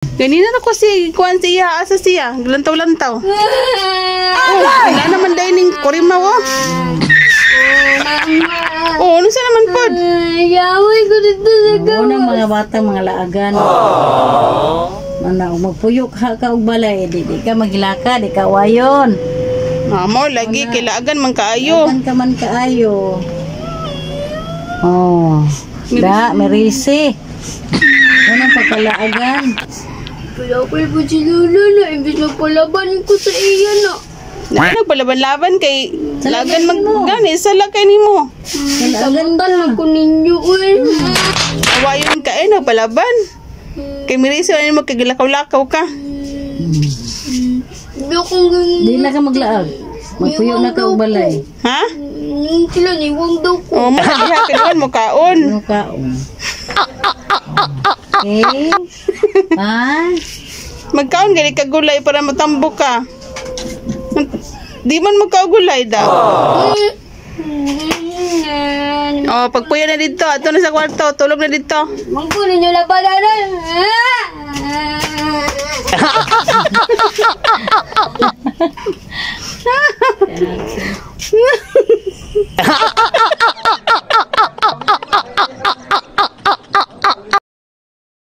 Ganina na ko si kuan siya, asa siya, lantaw-lantaw. Oh, wala naman dahil ning kurimaw oh. Oh, ano sa naman pod? Yaway ko dito sa Unang mga bata, mga laagan. Mana magpuyok ha ka og balay, di ka magilaka, di ka wayon. Mamo, lagi kilaagan man kaayo. Laagan ka man kaayo. Oh. Da, merisi. Unang pagkalaagan. Palapal po si Lolo na imbis na palaban ko sa iya na. Na nagpalaban-laban kay lagan mag gani sala kay nimo. Kalaagan Samutan man ko ninyo uy. Awayon ka eh nagpalaban. Kay mirisi ano mo kay gilakaw-lakaw ka. Hindi akong Di na ka maglaag. Magpuyok na ka og balay. Ha? Sila niwang daw ko. Oh, mo diha kay mo kaon. Ano ka? Oh. Okay. Ha? Magkaon gani ka gulay para matambok ka. Di man magkaugulay daw. Oh, pagpuyo na dito, ato na sa kwarto, tulog na dito. Mangko ninyo labanan.